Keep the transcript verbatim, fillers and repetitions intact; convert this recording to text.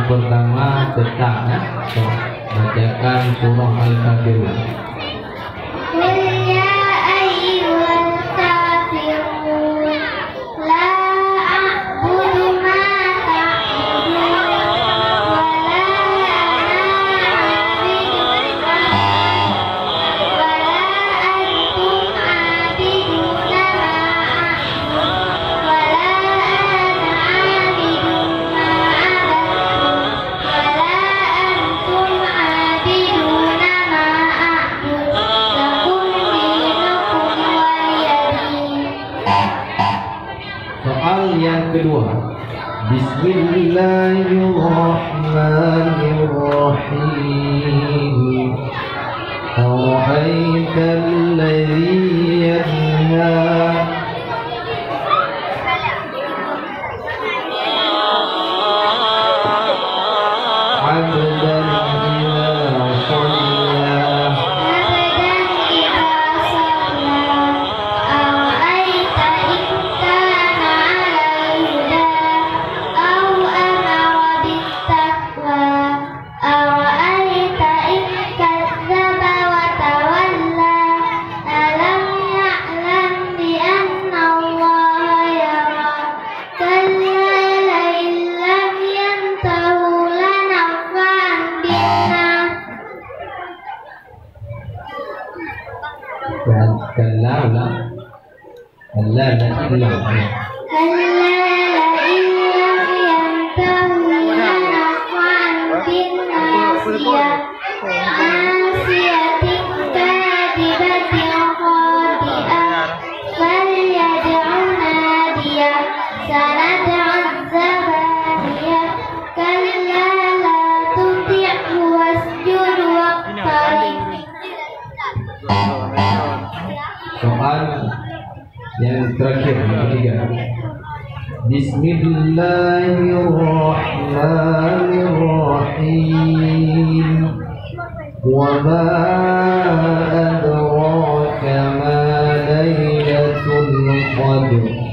Pertama, tetap, ya. Bacakan surah Al-Kafirun. قل يا أيها الكافرون، لا أعبد ما تعبدون، ولا أنا عابد ما عبدتم، ولا أنتم عابدون ما أعبد، ولا أنا عابد ما عبدتم، ولا أنتم عابدون ما أعبد، لكم دينكم ولي دين. Soal yang kedua. Bismillahirrahmanirrahim. Ara'aital ladzi yanha. Abdan idza shalla. عبدا إذا صلى. أرأيت إن كان على الهدى أو أمر بالتقوى. أرأيت إن كذب وتولى. ألم يعلم بأن الله يرى. كلا لئن لم ينتهوا لنسفعا بالناصية. Kal-, kalla, ulang. Kalla, lagi ulang. كلا لئن لم ينتهوا لنسفعا بالناصية. ناصية كاذبة خاطئة. فليدع ناديه. سندع الزبانية. كلا لا تطعه واسجد واقترب. Soal yang terakhir, yang ketiga. Bismillahirrahmanirrahim. Wa ma adraka ma lailatul qadr.